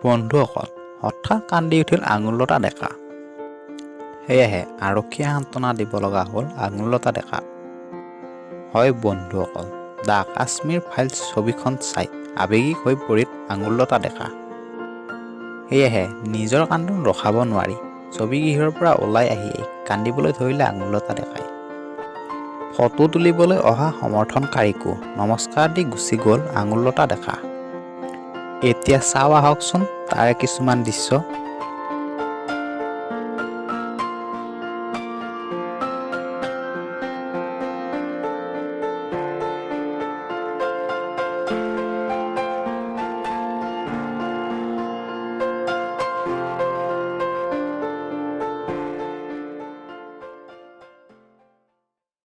বন্ধুসকল, হঠাৎ কান্দি উঠিল আঙুৰলতা ডেকা। সেয়েহে আৰক্ষীয়ে সান্তনা দিব লগা হ'ল আঙুৰলতা ডেকাক। হয় বন্ধুসকল, the Kashmir files ছবিখন চাই আৱেগিক হৈ পৰিল আঙুৰলতা ডেকা। সেয়েহে নিজৰ কান্দোন ৰখাব নোৱাৰি ছবিগৃহৰ পৰা ওলাই আহিয়েই কান্দিবলৈ ধৰিলে আঙুৰলতা ডেকাই। ফটো তুলিবলৈ অহা সমৰ্থনকাৰীকো নমস্কাৰ দি গুচি গ'ল আঙুৰলতা ডেকা। এতিয়া চাওঁ আহকচোন তাৰে কিছুমান দৃশ্য।